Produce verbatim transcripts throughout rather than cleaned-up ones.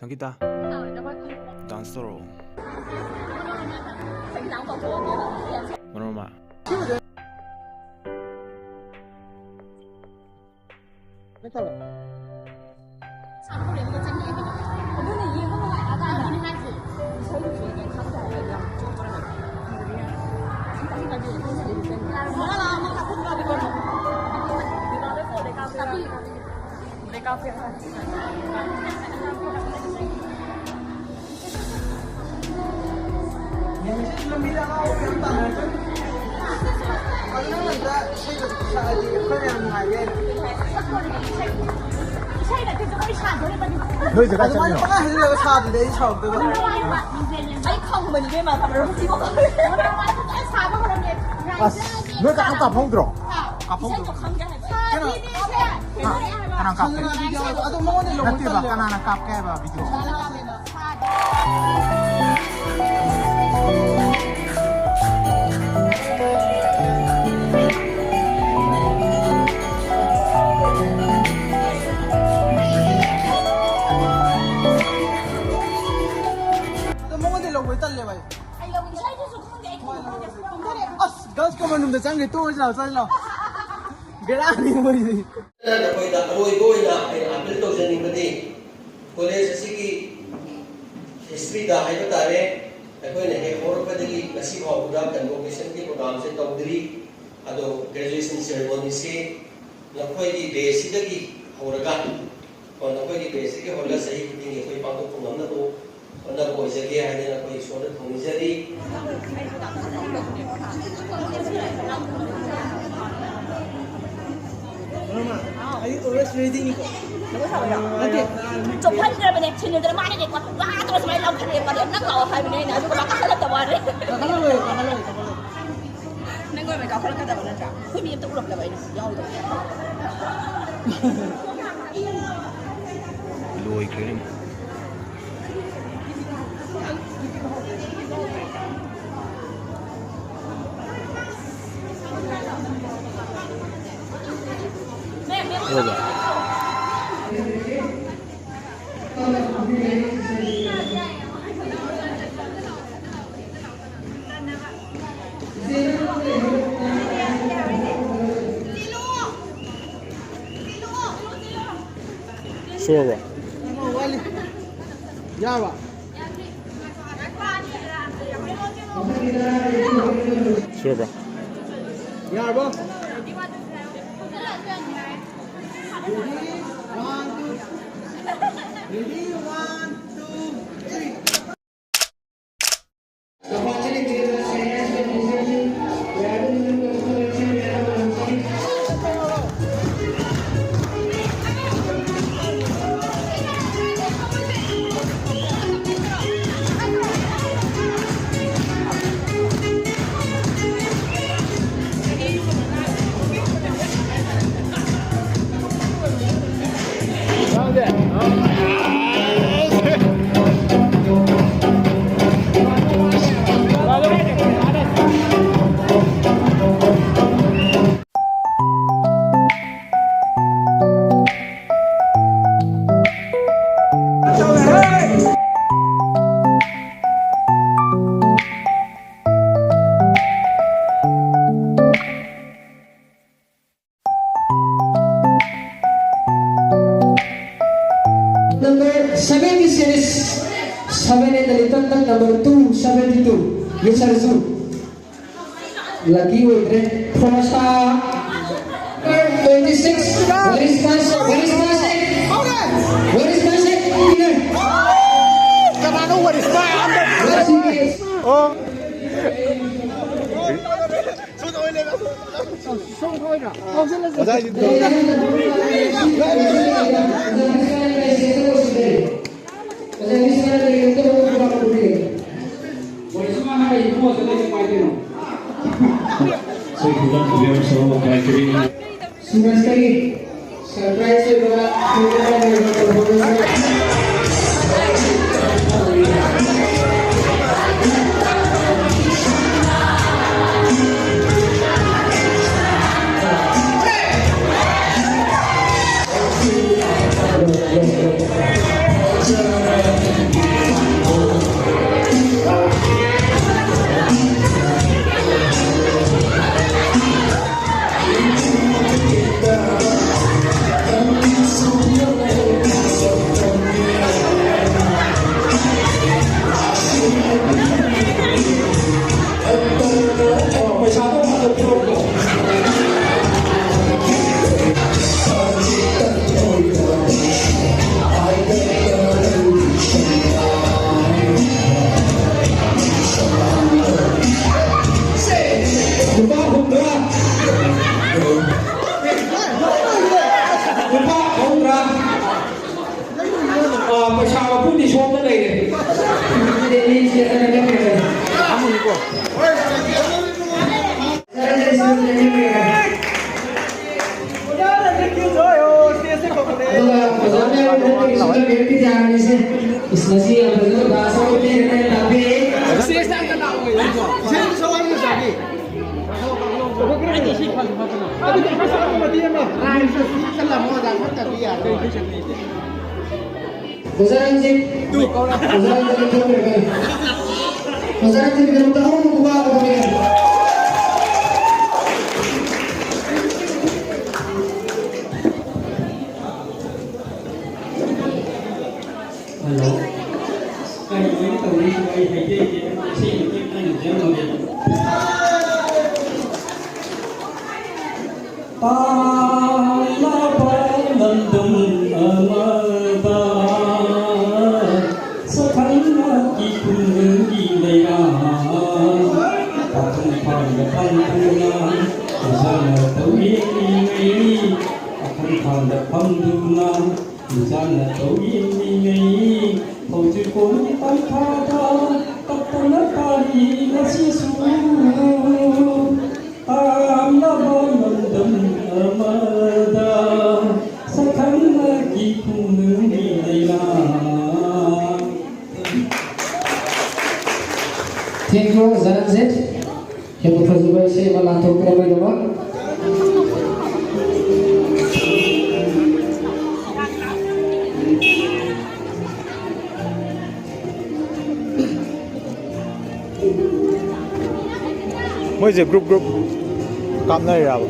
ꯅꯪꯒꯤꯇꯥ, dance ꯇꯧꯔꯛꯑꯣ꯫ ꯃꯔꯣꯃ꯫ ꯑꯗꯨꯅ ꯌꯦꯡꯕ ꯅꯨꯡꯉꯥꯏ꯫ ꯑꯗꯨꯅꯤ ꯍꯥꯏꯁꯦ꯫ ꯅꯣꯏ ꯖꯒꯥ ꯆꯠꯂꯤꯔꯣ? ꯑꯗꯨꯃꯥꯏꯅ ꯄꯪꯍꯥꯏ ꯍꯥꯏꯖꯤꯜꯂꯒ ꯁꯥꯗ꯭ꯔꯗꯤ ꯑꯩ ꯁꯥꯎꯔꯛꯇꯣꯏꯕ꯫ ꯑꯩ ꯈꯪꯕꯅꯤ ꯏꯕꯦꯝꯃ, ꯊꯝꯃꯔꯣ ꯁꯤꯕꯣ꯫ ꯑꯁ, ꯅꯣꯏ ꯀꯅꯥꯝ ꯀꯥꯞꯍꯧꯗ꯭ꯔꯣ? ꯀꯥꯞꯍꯧꯗ꯭ꯔꯣ? ꯀꯩꯅꯣ, ꯀꯅꯥ ꯀꯥꯞꯀꯦ? ꯈꯪꯉꯦ ꯍꯥꯏꯕ꯫ ꯑꯗꯣ ꯃꯉꯣꯟꯗ ꯂꯧꯕ ꯅꯠꯇꯦꯕ, ꯇꯜꯂꯦꯕ꯫ ꯀꯅꯥꯅ ꯀꯥꯞꯀꯦ ꯍꯥꯏꯕ ꯚꯤꯗꯤꯑꯣ? ꯑꯗꯣ ꯃꯉꯣꯟꯗ ꯂꯧꯕ ꯇꯜꯂꯦꯕ ꯑꯩ꯫ ꯑꯁ, girls common roomꯗ ꯆꯪꯈ꯭ꯔꯦ, ꯇꯣꯛꯑꯁꯤ ꯂꯥꯛꯑꯣ, ꯆꯠꯂꯁꯤ ꯂꯥꯛꯑꯣ꯫ ꯕꯦꯔꯥꯅꯤ ꯃꯣꯏꯁꯤ꯫ ꯅꯈꯣꯏꯗ ꯑꯔꯣꯏꯕ ꯑꯣꯏꯅ ꯑꯩꯅ ꯑꯥꯄꯤꯜ ꯇꯧꯖꯅꯤꯡꯕꯗꯤ, ꯀꯣꯂꯦꯖ ꯑꯁꯤꯒꯤ ꯍꯤꯁꯇ꯭ꯔꯤꯗ ꯍꯥꯏꯕ ꯇꯥꯔꯦ, ꯑꯩꯈꯣꯏꯅ ꯍꯦꯛ ꯍꯧꯔꯛꯄꯗꯒꯤ ꯉꯁꯤ ꯐꯥꯎꯕꯗ ꯀꯟꯚꯣꯀꯦꯁꯟꯒꯤ ꯄ꯭ꯔꯣꯒ꯭ꯔꯥꯝꯁꯦ ꯇꯧꯗ꯭ꯔꯤ꯫ ꯑꯗꯣ ꯒ꯭ꯔꯦꯖꯨꯑꯦꯁꯟ ꯁꯦꯔꯦꯃꯣꯅꯤꯁꯤ ꯅꯈꯣꯏꯒꯤ ꯕꯦꯁꯁꯤꯗꯒꯤ ꯍꯧꯔꯒ, ꯀꯣ, ꯅꯈꯣꯏꯒꯤ ꯕꯦꯁꯁꯤꯗꯒꯤ ꯍꯧꯔꯒ ꯆꯍꯤ ꯈꯨꯗꯤꯡꯒꯤ ꯑꯩꯈꯣꯏ ꯄꯥꯡꯊꯣꯛꯄ ꯉꯝꯅꯕ ꯍꯣꯠꯅꯕ ꯑꯣꯏꯖꯒꯦ ꯍꯥꯏꯗꯅ ꯑꯩꯈꯣꯏ ꯏꯁꯣꯔꯗ ꯊꯧꯅꯤꯖꯔꯤ꯫ Are you always reading? ꯅꯠꯇꯦ꯫ ꯆꯣꯞꯍꯟꯈ꯭ꯔꯕꯅꯦ, ꯁꯤꯟꯅꯗꯅ ꯃꯥꯅꯅꯦ, ꯀꯣ, ꯋꯥ ꯇꯧꯔ ꯁꯨꯃꯥꯏꯅ ꯂꯥꯎꯊꯠꯂꯛꯑꯦ, ꯃꯥꯗꯤ ꯅꯪ ꯂꯥꯛꯑꯣ ꯍꯥꯏꯕꯅꯦ ꯑꯩꯅ, ꯑꯗꯨꯒ ꯃꯥ ꯀꯥꯈꯠꯂꯛꯇꯕ ꯋꯥꯅꯦ꯫ ꯀꯥꯈꯠꯍꯜꯂꯣꯏ, ꯀꯥꯈꯠꯍꯜꯂꯣꯏ, ꯀꯥꯈꯠꯍꯜꯂꯣꯏ꯫ ꯅꯪ ꯑꯣꯏꯔꯝꯃꯗꯤ ꯀꯥꯈꯠꯂꯛꯀꯗꯕ ꯅꯠꯇ꯭ꯔꯥ? ꯑꯩꯈꯣꯏ ꯃꯤ ꯑꯝꯇ ꯎꯔꯛꯇꯕ ꯑꯩꯅ ꯌꯥꯎꯗꯕ꯫ ꯂꯣꯏꯈ꯭ꯔꯦꯅꯦ꯫ ꯂꯣꯏꯕ꯫ ꯁꯨꯔꯕꯣ? ꯌꯥꯔꯕ? ꯁꯨꯔꯕ꯭ꯔꯣ? ꯌꯥꯔꯕꯣ? Ready? One, two. Ready? One, two, three. Number seventy series, seven in the little number two seventy two. Yes, sir, zoo. Lucky with red. Prosa. Twenty six. Where is Pasek? Where is Pasek? Where is Pasek? Here. Come on, what is that? Yes, he is. Oh. Surprise ꯑꯣꯏꯕ, surprise ꯑꯣꯏꯕ performance꯫ ꯂꯩꯔꯦ꯫ ꯑꯗꯨꯗꯤ ꯑꯅꯤꯁꯦ ꯑꯗꯨꯅ ꯂꯦꯞꯄꯤꯔꯒꯦ꯫ ꯑꯗꯨꯒ ꯑꯣꯖꯥ ꯃꯌꯥꯝ ꯂꯦꯞꯄꯤꯔꯒꯦ꯫ ꯏꯁ, ꯉꯁꯤ ꯌꯥꯝ ꯐꯖꯅ ꯀ꯭ꯂꯥꯁ ꯑꯃ ꯄꯤꯔꯦ, ꯇꯥꯛꯄꯤꯔꯦ꯫ ꯑꯣꯖꯥ ꯔꯟꯖꯤꯠ꯫ ꯑꯣꯖꯥ ꯔꯟꯖꯤꯠ ꯂꯦꯞꯊꯣꯛꯄꯤꯔꯒꯅꯤ꯫ ꯑꯣꯖꯥ ꯔꯟꯖꯤꯠꯀꯤꯗꯃꯛꯇ ꯑꯍꯨꯝ ꯈꯨꯕꯥꯛ ꯑꯃ ꯄꯤꯔꯒꯅꯤ꯫ ꯍꯜꯂꯣ꯫ ꯀꯔꯤꯅꯣ ꯑꯩꯅ ꯇꯧꯔꯤꯁꯤꯕꯣ? ꯑꯩ ꯍꯩꯇꯦ, ꯍꯩꯇꯦ꯫ ꯏꯁꯩ ꯃꯇꯦꯛ ꯑꯃ ꯌꯦꯡꯖꯔꯝꯃꯒꯦ꯫ ꯇꯥꯂꯕ ꯂꯝꯗꯝ ꯑꯃꯗ ꯁꯛꯈꯪꯅꯒꯤ ꯈꯨꯡꯒꯪꯒꯤ ꯂꯩꯔꯥ ꯄꯥꯈꯪ ꯐꯥꯅ ꯐꯝꯗꯨꯅ ꯎꯖꯥꯅ ꯇꯧ ꯌꯦꯡꯂꯤꯉꯩ, ꯄꯥꯈꯪ ꯐꯥꯅ ꯐꯝꯗꯨꯅ ꯎꯖꯥꯅ ꯇꯧ ꯌꯦꯡꯂꯤꯉꯩ, ꯍꯧꯖꯤꯛ ꯀꯣꯟ ꯄꯟꯊꯥꯗ ꯇꯞꯇꯅ ꯇꯥꯔꯤ ꯉꯁꯤꯁꯨ꯫ ꯇꯥꯝꯂꯕ ꯂꯝꯗꯝ ꯑꯃꯗ ꯁꯛꯈꯪꯅꯒꯤ ꯈꯨꯡꯒꯪꯒꯤ ꯂꯩꯔꯥ꯫ Thank you, ꯖꯔꯟꯖꯤꯠ꯫ ꯍꯦꯟꯅ ꯐꯖꯕ ꯏꯁꯩ ꯑꯃ ꯂꯥꯟꯊꯣꯛꯄꯤꯔꯝꯕꯒꯤꯗꯃꯛ꯫ ꯃꯣꯏꯁꯦ group group ꯀꯥꯞꯅꯔꯤꯔꯕ?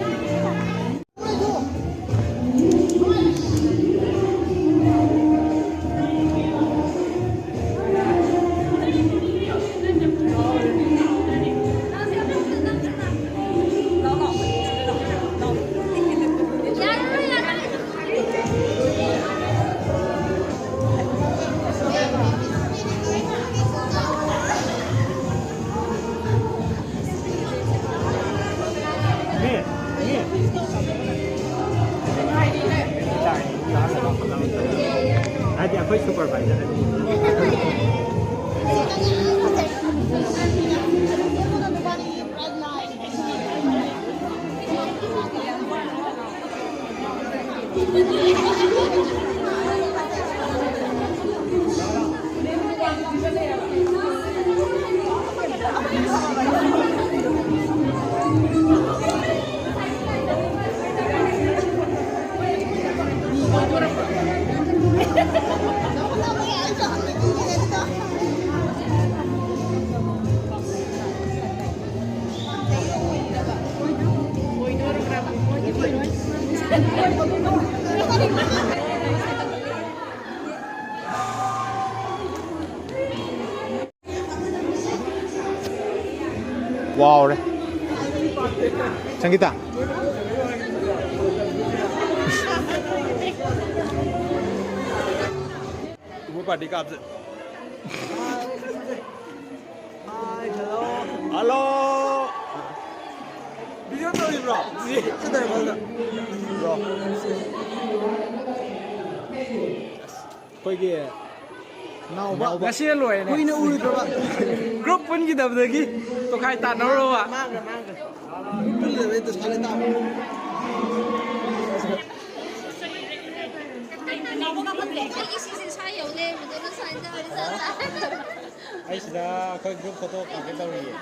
ꯍꯥꯏꯗꯤ ꯑꯩꯈꯣꯏ supervisor꯫ ꯋꯥꯎꯔꯦ꯫ ꯁꯪꯒꯤꯇꯥ꯫ ꯏꯕꯨ ꯄꯥꯔꯇꯤ ꯀꯥꯞꯁꯦ꯫ ꯍꯥꯏ, ꯍꯜꯂꯣ꯫ ꯍꯜꯂꯣ꯫ ꯚꯤꯗꯤꯑꯣ ꯇꯧꯔꯤꯕ꯭ꯔꯣ? ꯁꯤ ꯀꯩꯗꯧꯔꯤꯅꯣ? ꯕ꯭ꯔꯣ꯫ ꯑꯩꯈꯣꯏꯒꯤ ꯅꯥꯎꯕ꯫ ꯅꯥꯎꯕ꯫ ꯉꯁꯤꯅ ꯂꯣꯏꯔꯦꯅꯦ꯫ ꯀꯨꯏꯅ ꯎꯔꯨꯗ꯭ꯔꯕ꯫ ꯒ꯭ꯔꯨꯞ ꯄꯨꯟꯈꯤꯗꯕꯗꯒꯤ ꯇꯣꯈꯥꯏ ꯇꯥꯟꯅꯧꯔꯕ꯫ ꯃꯥꯡꯈ꯭ꯔꯦ, ꯃꯥꯡꯈ꯭ꯔꯦ꯫ ꯒ꯭ꯔꯨꯞ ꯄꯨꯟꯈꯤꯗꯕꯗꯒꯤ ꯇꯣꯈꯥꯏ ꯇꯥꯕ꯫ ꯑꯩꯒꯤ ꯁꯤꯁꯦ ꯁ꯭ꯋꯥꯏ ꯌꯧ ꯂꯩꯔꯝꯕꯗꯨꯅ ꯁ꯭ꯋꯥꯏꯗ ꯑꯩ ꯁꯤꯗ ꯑꯩꯈꯣꯏ ꯒ꯭ꯔꯨꯞ ꯐꯣꯇꯣ ꯀꯥꯞꯀꯦ ꯇꯧꯔꯤꯌꯦ꯫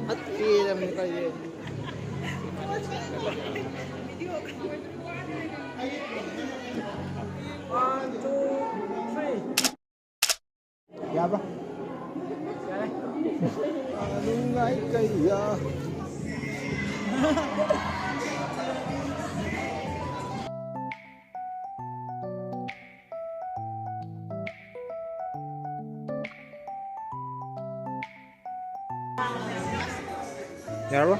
ꯐꯠꯇꯦ ꯍꯥꯏꯕꯅꯤ ꯀꯩꯅꯣ꯫ One, two, three. ꯌꯥꯕ꯭ꯔꯥ? ꯌꯥꯔꯦ꯫ ꯑꯗꯨꯝ ꯂꯥꯏ ꯀꯩꯌꯥ꯫ ꯌꯥꯔꯕ?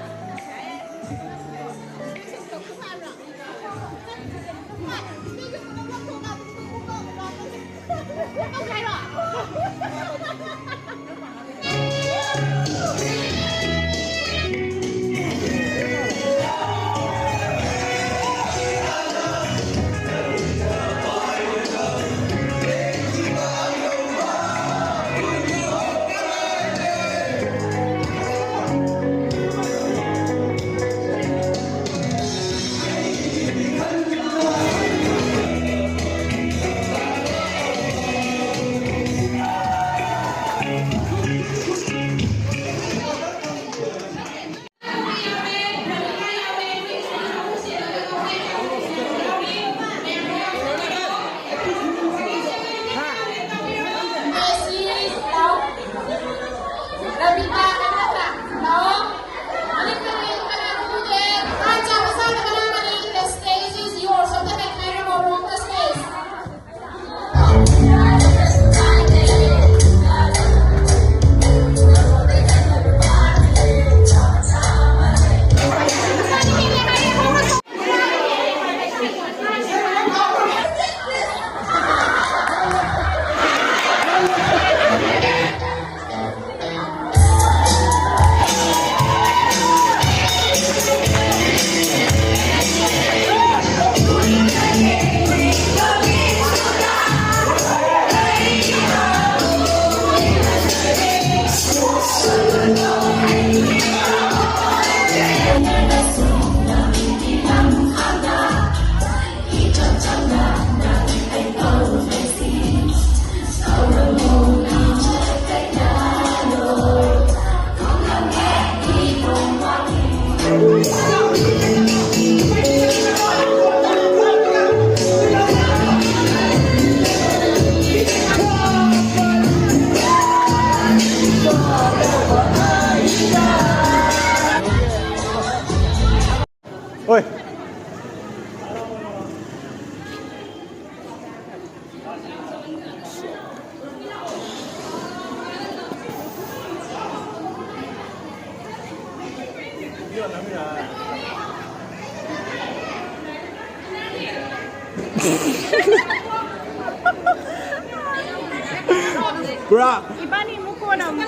ꯄꯨꯔꯥ ꯏꯕꯥꯅꯤ ꯑꯃꯨꯛ ꯀꯣꯟꯅ ꯑꯃꯨꯛ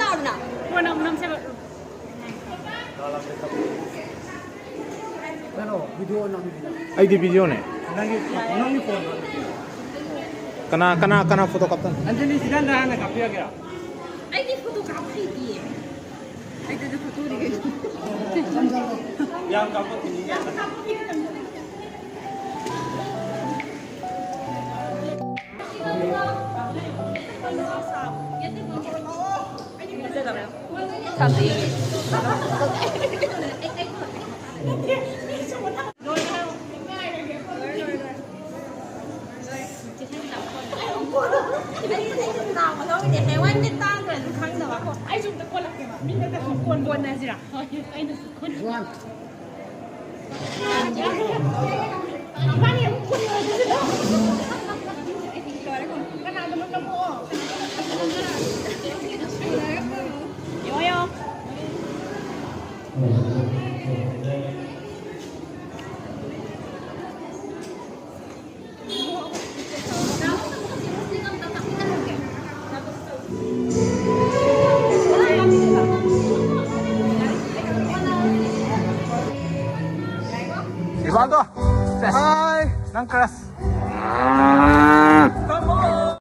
ꯀꯣꯟꯅ ꯑꯃꯨꯛ ꯅꯝꯁꯦꯕ꯫ ꯀꯩꯅꯣ, ꯚꯤꯗꯤꯑꯣ ꯅꯝꯃꯤꯁꯤꯅ꯫ ꯑꯩꯗꯤ ꯚꯤꯗꯤꯑꯣꯅꯦ꯫ ꯅꯪꯒꯤ, ꯅꯪꯒꯤ ꯐꯣꯟꯗꯣ꯫ ꯀꯅꯥ, ꯀꯅꯥ, ꯀꯅꯥ ꯐꯣꯇꯣ ꯀꯥꯞꯇꯣꯏꯅꯣ? ꯑꯟꯖꯂꯤ, ꯁꯤꯗ ꯍꯥꯟꯅ ꯀꯥꯞꯄꯤꯔꯒꯦꯔꯥ? ꯑꯩꯗꯤ ꯐꯣꯇꯣ ꯀꯥꯞꯄ ꯍꯩꯇꯤꯌꯦ꯫ ꯑꯩꯗꯤ ꯐꯣꯇꯣꯗꯤ ꯀꯩꯅꯣ꯫ ꯌꯥꯝ ꯀꯥꯞꯄꯛꯈꯤꯅꯤ꯫ ꯑꯩꯁꯨ ꯑꯝꯇ ꯀꯣꯜꯂꯛꯀꯦꯕ꯫ ꯃꯤꯅ ꯀꯣꯟ ꯀꯣꯟꯅꯁꯤꯔꯥ? ꯑꯩꯅꯁꯨ ꯀꯣꯟ꯫ ꯏꯕꯥꯜꯗꯣ꯫ ꯍꯥꯏ꯫ ꯅꯪ ꯀ꯭ꯔꯁ꯫